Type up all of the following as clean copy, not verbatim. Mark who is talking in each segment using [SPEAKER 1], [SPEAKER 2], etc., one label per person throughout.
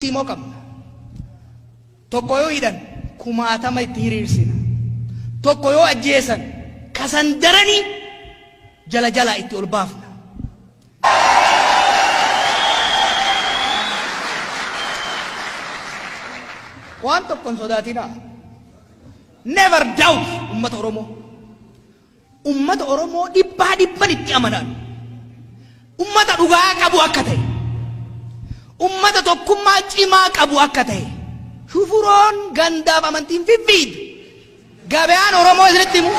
[SPEAKER 1] Tarsiimoo qabna. Tokko yoo hidhan kumaatama itti hiriirsina. Tokko yoo ajjeesan kasan daranii jala jalaa itti ol baafna. Waan tokko hin sodaatinaa. Never doubt ummata Oromoo. Ummata Oromoo dhibbaa dhibban itti amanaan. Ummata dhugaa qabu akka ta'e. Ummata tokkummaa cimaa qabu akka ta'e. Shufuroon gandaaf amantiin fiffiidu. Gabayaan Oromoo isinitti himu.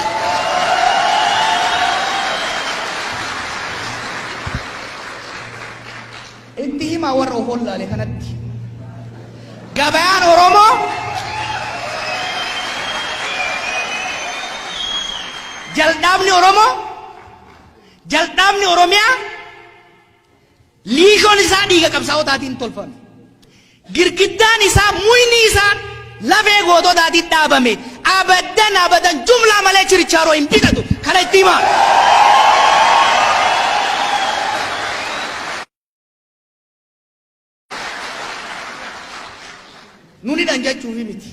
[SPEAKER 1] Itti himaa warra of wallaale kanatti. Gabayaan Oromoo jaldhaabni Oromoo jaldhaabni Oromiyaa liishoon isaa dhiiga qabsaa'otaatiin tolfame. Girgiddaan isaa muyni isaa lafee goototaatiin dhaabame. Abadan abadan jumlaa malee chirichaaroo hin bitatu. Kana itti himaa. Nun hidhan jechuufi miti.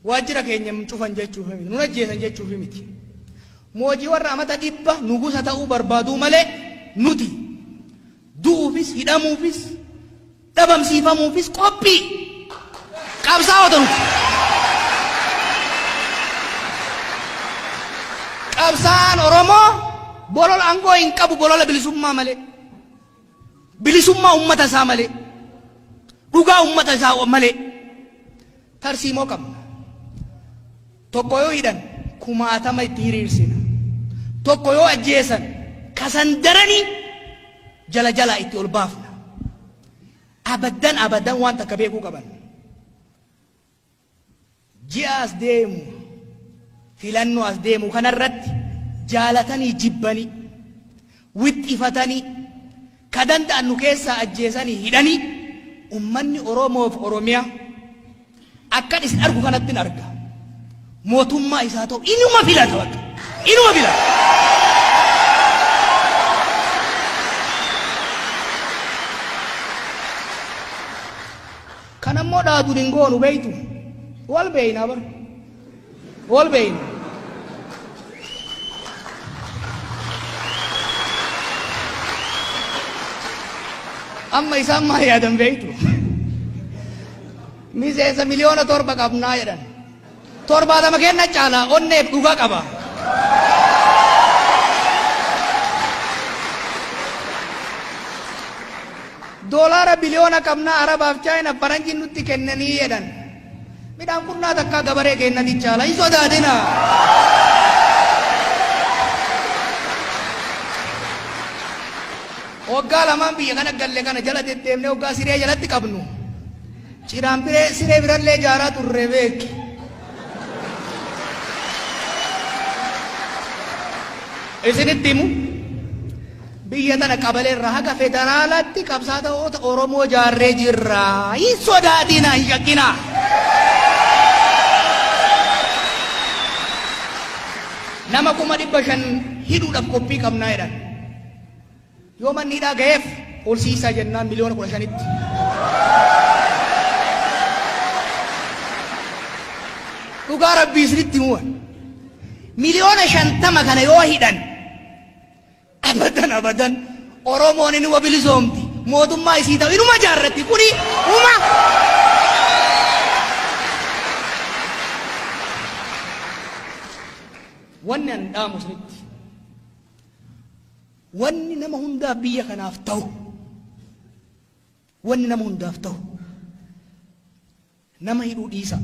[SPEAKER 1] Waajjira keenya hin cufan jechuufi miti. Nun ajjeesan jechuufi miti. Moojii warra amata dhibba nugusa ta'uu barbaaduu malee nuti du'uufis hidhamuufis dhabamsiifamuufis qophii qabsaa'ota nuti. Qabsaa'aan Oromoo bolola aangoo hin qabu bolola bilisummaa malee. Bilisummaa ummata isaa malee. Dhugaa ummata isaa malee. Tarsiimoo qabna. Tokko yoo hidhan kumaatama itti hiriirsina. Tokko yoo ajjeesan kasan daranii jala jalaa itti ol baafna. Abaddan abadan waan takka beekuu qaban. Ji'a as deemu filannoo as deemu kanarratti jaalatanii jibbanii wixxifatanii ka danda'an nu keessaa ajjeesanii hidhanii ummanni Oromoof Oromiyaa akkan isin argu kanattin arga. Mootummaa isaa ta'u inuma filata bakka. Inuma filata. Kan ammoo dhaaduun hin goonu beeytu. Wal beeyna bar. Wal beeyna. Amma isaan maal yaadan beeytu? Miseensa 7 miliyoona qabnaa jedhan. 70 kenna caala onneef dhugaa qaba. Doolaara biliyoona qabnaa Arabaaf Chaayina faranjiin nutti kennanii jedhan. Midhaan qunnaa takkaa gabaree kennati caala hin sodaatina. Waggaa lamaan biyya kana galle kana jala deddeemnee waggaa siree jalatti qabnu. Ciraan biree siree birallee ijaaraa turre beeki. Isinitti himu biyya tana qabalee irraa haga federaalaatti qabsaa'ota Oromoo ijaarree jirra. Hin sodaatina, hin shakkina. Nama 500,000 hidhuudhaaf qophii qabnaa jedhan. Yoo manni hidhaa gaheef ol siisaa jennaan 15 miliyoonatti. Dhugaa rabbii isinitti himuwan. 50 miliyoona kana yoo hidhan abadan abadan Oromoon inuma bilisoomti. Mootummaa isii ta'u inuma jaarratti. Kuni uma. Wanni an dhaamu isinitti. Wanni nama hundaaf biyya kanaaf ta'u, wanni nama hundaaf ta'u, nama hidhuu dhiisa.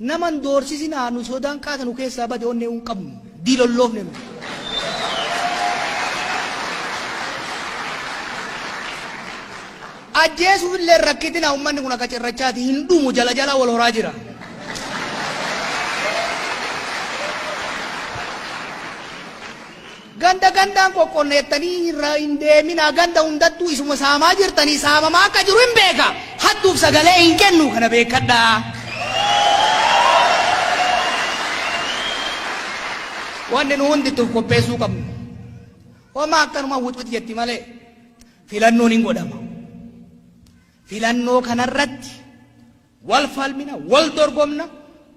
[SPEAKER 1] Nama hin doorsisinaa nu sodaan qaata nu keessaa bade onnee hin qabnu diilolloofne nu. Ajjeesuuf illee rakkitinaa uummanni kun akka cirrachaati hin dhumu jala jala wal horaa jira. Ganda gandaan qoqqonneettanii irra hin deeminaa ganda hundattuu isuma saamaa jirtanii saamamaa akka jiru hin beeka. Hattuuf sagalee hin kennu kana beekadhaa. Wanni nu hundi itti of qopheessuu qabnu. Homaa akkanuma wuxwix jetti malee filannoon hin godhama. Filannoo kanarratti wal falmina, wal dorgomna.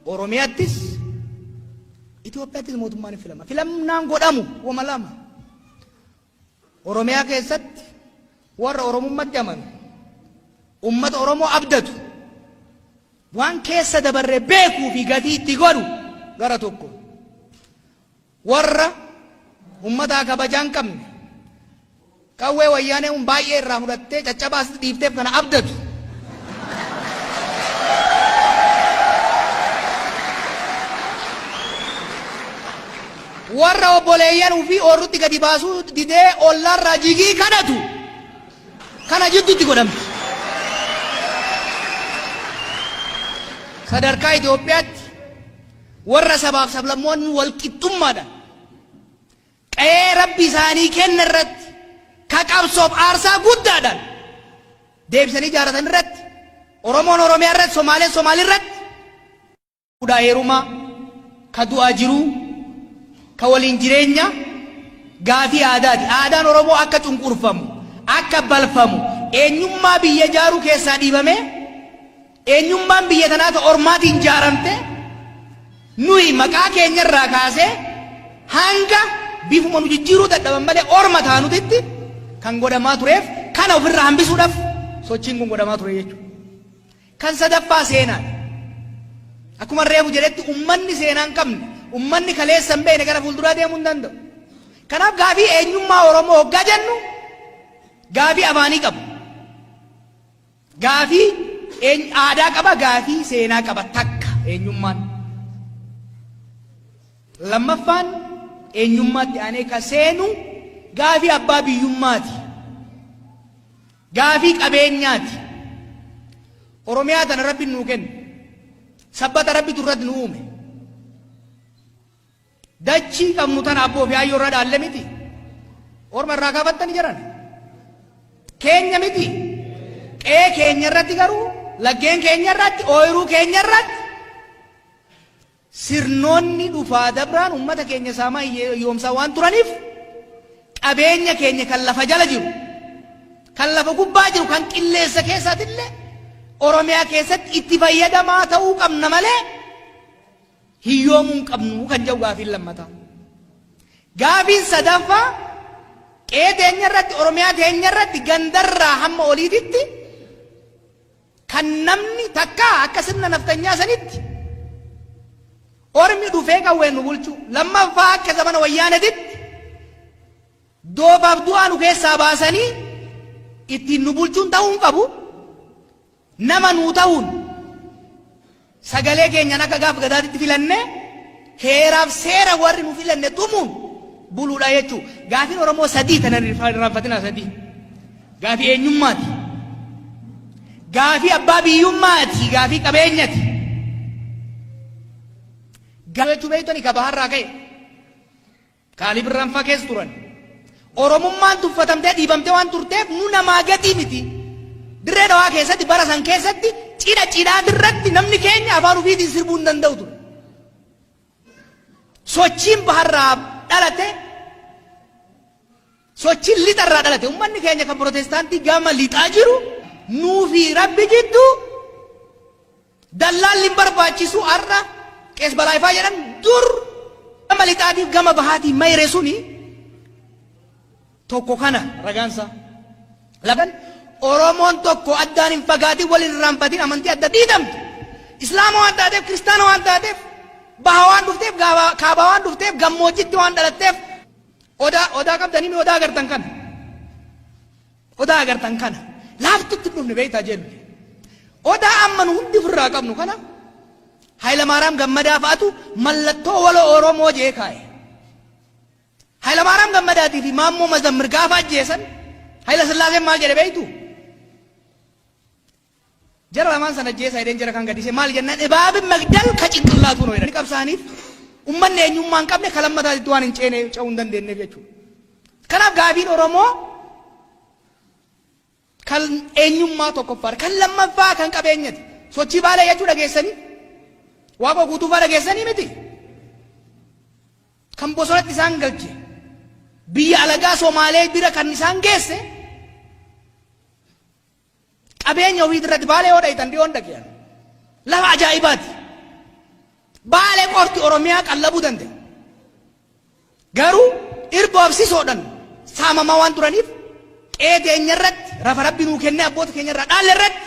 [SPEAKER 1] Oromiyaattis Itoophiyaattis mootummaan hin filama. Filannaan godhamu wama lama. Oromiyaa keessatti warra Oromummatti amanu, ummata Oromoo abdatu, waan keessa dabarre beekuu fi gatii itti godhu gara tokko. Warra ummataa kabajaa hin qabne, qawwee Wayyaanee un baay'ee irraa fudhattee caccabaa asitti dhiifteef kana abdatu. Warra obboleeyyan ufii oorrutti gadi baasuu didee ollaarraa jigii kadhatu kana jidduutti godhamti. Sadarkaa Itoophiyaatti warra sabaaf sablammoonni wal qixxummaadhaan qa'ee Rabbi isaanii kenne irratti ka qabsoof aarsaa guddaadhaan deebisanii ijaarratan irratti, Oromoon Oromiyaa irratti, Somaaleen Somaalii irratti, fuudhaa heerumaa, ka du'aa jiruu, ka waliin jireenya gaafii aadaati. Aadaan Oromoo akka cunqurfamu, akka balfamu, eenyummaa biyya ijaaruu keessaa dhiibamee eenyummaan biyya tanaa ta ormaatiin jaaramte, nuyi maqaa keenya irraa kaasee hanga bifuma nu jijjiiruu dadhaban malee orma taanutitti kan godhamaa tureef, kana ofirraa hambisuudhaaf sochiin kun godhamaa ture jechuudha. Kan sadaffaa seenaadha. Akkuma reefu jedhetti, ummanni seenaa hin qabne, ummanni kaleessa hin beekne gara fuulduraa deemuu hin danda'u. Kanaaf gaafii eenyummaa Oromoo hoggaa jennu gaafii afaanii qaba. Gaafii aadaa qaba, gaafii seenaa qaba takka eenyummaan. Lammaffaan eenyummaatti aanee ka seenu gaafii abbaa biyyummaati. Gaafii qabeenyaati. Oromiyaa tana Rabbi nuu kenne. Sabbata Rabbitu irratti nu uume. Dachii qabnu tana abboo fi hayyoo irraa dhaalle miti. Orma irraa kaafattani jedhan. Keenya miti. Qe'ee keenya irratti garuu, laggeen keenya irratti, ooyiruu keenya irratti sirnoonni dhufaa dabraan uummata keenya saamaa hiyyoomsaa waan turaniif, qabeenya keenya kan lafa jala jiru, kan lafa gubbaa jiru, kan qilleensa keessaatillee Oromiyaa keessatti itti fayyadamaa ta'uu qabna malee hiyyoomuu hin qabnu kan jedhu gaafiin lammataa. Gaafiin sadaffaa, qe'ee teenya irratti, Oromiyaa teenya irratti, gandarraa hamma oliititti kan namni takka akka sirna naftanyaa sanitti ormi dhufee qawween nu bulchu, lammaffaa akka zamana Wayyaanetitti doofaaf du'aa nu keessaa baasanii ittiin nu bulchuun ta'uu hin qabu. Nama nuu ta'uun sagalee keenyaan akka gaaf Gadaatitti filannee, heeraaf seera warri nu filanne tumuun buluudha jechuu. Gaafiin Oromoo sadii tana irraanfatinaa, sadii. Gaafii eenyummaati. Gaafii abbaa biyyummaati. Gaafii qabeenyati. Gaafii jechuu beektani ka baharraa ka'e. Kaalib Irranfaa keessa turan. Oromummaan tuffatamtee dhiibamtee waan turteef nu namaa gatii miti. Dirree Dhawaa keessatti bara san keessatti cidha cidhaatirratti namni keenya afaan ofiitiin sirbuu hin danda'u ture. Sochiin baharraa dhalate, sochiin lixarraa dhalate, uummanni keenya kan Pirootestaantii gama lixaa jiru nuu fi Rabbi jidduu dallaalli hin barbaachisu. Har'a Qees Balaayifaa jedhan, dur gama lixaatiif gama bahaatiin mayre suni tokko kana ragaansa. Laban Oromoon tokko addaan hin fagaatin, wal hin irraanfatin, amantii adda diidamtu. Islaama waan taateef, Kiristaana waan taateef, baha waan dhufteef, kaaba waan dhufteef, gammoojjitti waan dhalatteef, odaa odaa qabdanii mi odaa agartan kana. Odaa agartan kana laaftutti hin dhufne beektaa jennu. Odaa amma nu hundi ofirraa qabnu kana Hayilamaaraam Gammadaa fa'atu mallattoo waloo Oromoo jee kaa'e. Hayilamaaraam Gammadaatii fi Maammoo Mazammir gaafa ajjeesan Hayila Sillaaseen maal jedhe beektu? Jara lamaan sana ajjeesaa jedheen, jara kan gadhiise. Maal jennaan, እባብን መግደል ከጭንቅላቱ ነው jedhan. Qabsaaniif ummanni eenyummaa hin qabne kalammataatitti waan hin ceene ce'uu hin dandeenyeef jechuudha. Kanaaf gaafiin Oromoo kan eenyummaa tokkoffaadha. Kan lammaffaa kan qabeenyati. Sochii Baalee jechuu dhageessanii? Waaqoo Guutuufaa dhageessanii miti? Kan bosonatti isaan galche, biyya alagaa Somaalee bira kan isaan geesse, Qabeenya ofii irratti Baalee yoo dhayitan dhiyoon dhaqiyan. Lafa ajaa'ibaati. Baalee qofti Oromiyaa qallabuu danda'a. Garuu irboof sisoodhan saamamaa waan turaniif, qe'ee teenya irratti, rafa Rabbi nuu kennee abboota keenya irraa dhaalle irratti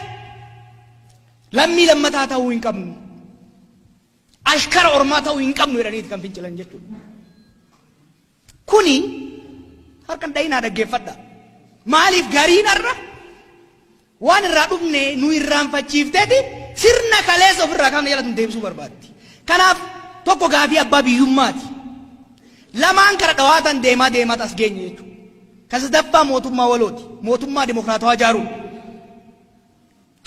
[SPEAKER 1] lammii lammataa ta'uu hin qabnu. Ashkara ormaa ta'uu hin qabnu jedhaniiti kan fincilan jechuudha. Kuni harkan dhayinaa dhaggeeffadha. Maaliif gariin har'a waan irraa dhufne nu irraanfachiifteeti sirna kaleessa ofirraa kaafne jala tun deebisuu barbaaddi. Kanaaf tokko gaafii abbaa biyyummaati. Lamaan kara dhawaatan deemaa deemaa as geenye jechuudha. Ka sadaffaa mootummaa walooti. Mootummaa dimokiraatawaa ijaaruudha.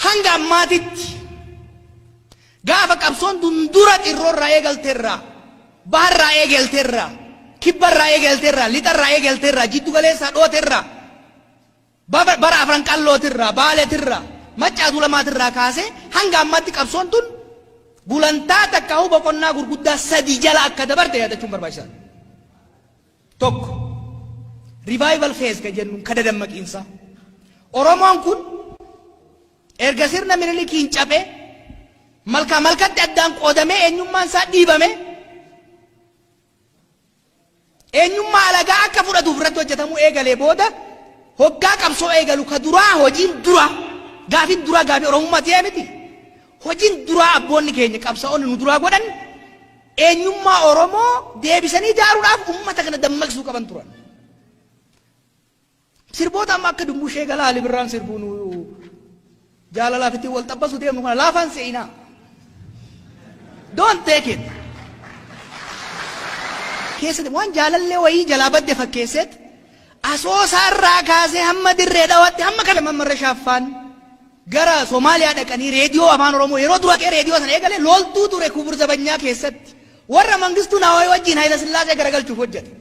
[SPEAKER 1] Hanga ammaatitti gaafa qabsoon tun dura Xirroorraa eegalterraa, baharraa eegalterraa, kibbarraa eegalterraa, lixarraa eegalterraa, jiddu galeessaa dhooterraa, bara Afran Qallootirraa, Baaletirraa, Maccaa Tuulamaatirraa kaasee hanga ammaatti qabsoon tun gulantaa takkaahuu boqonnaa gurguddaa sadii jala akka dabarte yaadachuun barbaachisaadha. Tokko, revival phase kan jennuun ka dadammaqiinsaa. Oromoon kun erga sirna Minilikiin cabee malkaa malkatti addaan qoodamee, eenyummaan isaa dhiibame, eenyummaa alagaa akka fudhatuuf irratti hojjetamuu eegalee booda, hoggaa qabsoo eegalu ka duraa, hojiin duraa, gaafiin duraa gaafii Oromummaa ta'ee miti. Hojiin duraa abboonni keenya qabsaa'onni nu duraa godhan eenyummaa Oromoo deebisanii ijaaruudhaaf ummata kana dammaqsuu qaban turan. Sirboota amma akka Dumbushee Galaa Ali Birraan sirbuu nu jaalalaaf ittiin wal xabbasu deemnu kana laafaan se'inaa. Don't take it. Keessatti waan jaalallee wayii jalaa badde fakkeesseet Asoosaa irraa kaasee hamma Dirree Dhawaatti, hamma kana Mammarra Shaaffaan gara Somaaliyaa dhaqanii reediyoo Afaan Oromoo yeroo dura reediyoo sana eegale loltuu ture. Kubur Zabanyaa keessatti warra Mangistuu Nawaayii wajjin Hayila Sillaasee garagalchuuf hojjete.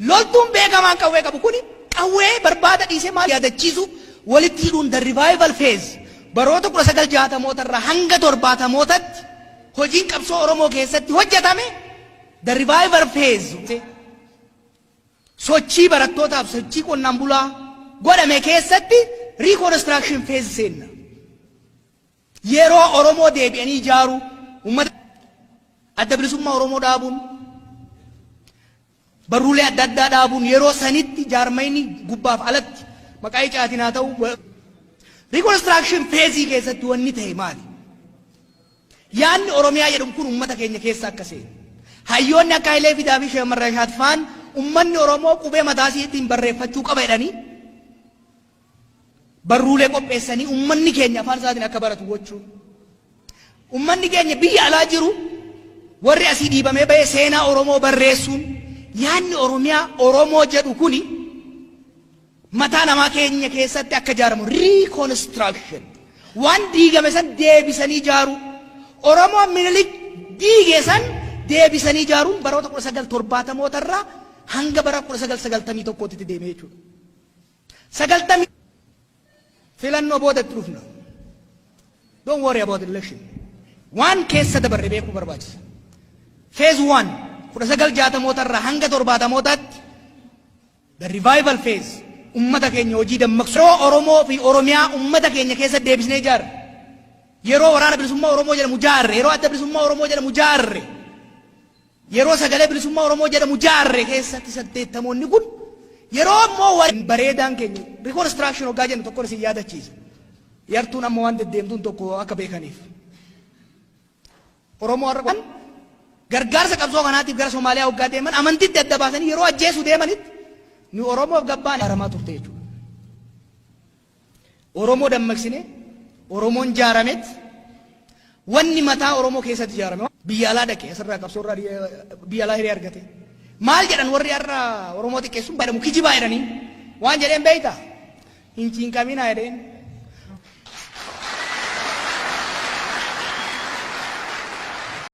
[SPEAKER 1] Loltuun beekamaan qawwee qabu kuni qawwee barbaada dhiisee maal yaadachiisu walitti hidhuun the revival phase, baroota 1960moota irraa hanga 70mootatti hojiin qabsoo Oromoo keessatti hojjetame, the revival phase, sochii barattootaaf sochii qonnaan bulaa godhame keessatti reconstruction phase seenna. Yeroo Oromoo deebi'anii ijaaru, uummata Adda Bilisummaa Oromoo dhaabuun, barruulee adda addaa dhaabuun, yeroo sanitti jaarmayni gubbaaf alatti maqaa icaatiin haa ta'u, reconstruction phase keessatti wanni ta'e maali? Yaadni Oromiyaa jedhamu kun uummata keenya keessa akka seenu. Hayyoonni akka Hayilee Fidaa fi Sheekh Marrashaat faan uummanni Oromoo qubee mataa isiitiin barreeffachuu qaba jedhanii barruulee qopheessanii uummanni keenya afaan isaatiin akka baratu gochuun. Uummanni keenya biyya alaa jiru warri asii dhiibamee bahee seenaa Oromoo barreessuun, yaadni Oromiyaa Oromoo jedhu kuni mataa namaa keenya keessatti akka ijaaramu, reconstruction, waan diigame san deebisanii ijaaru, Oromoo Minilik diige san deebisanii ijaaruun baroota 1970moota irraa hanga bara 1991tti deeme jechuudha. Sagaltamii filannoo booda itti dhufna. Don't worry about election. Waan keessa dabarre beekuu barbaachisa. Phase one, 1960moota irraa hanga 70mootaatti, the revival phase, ummata keenya hojii dammaqsu. Yeroo Oromoo fi Oromiyaa ummata keenya keessa deebisnee ijaarre. Yeroo Waraana Bilisummaa Oromoo jedhamu jaarre, yeroo Adda Bilisummaa Oromoo jedhamu jaarre, yeroo Sagalee Bilisummaa Oromoo jedhamu jaarre keessatti 80moonni kun, yeroo ammoo bareedaan keenya reconstruction hoggaa jennu tokko isin yaadachiisa. Yartuun amma waan deddeemtuun tokko akka beekaniif. Oromoo har'a gargaarsa qabsoo kanaatiif gara Somaaliyaa hoggaa deeman amantitti adda baasanii yeroo ajjeesuu deemanitti nu Oromoof gabbaan haramaa turte jechuudha. Oromoo dammaqsine, Oromoon jaaramet, wanni mataa Oromoo keessatti ijaarame biyya alaa dhaqe asirraa qabsoo irraa biyya alaa hiree argate. Maal jedhan warri har'a Oromoo xiqqeessuun jedhamu kijibaa jedhanii waan jedheen beeyta? Hin cinqaminaa jedheen.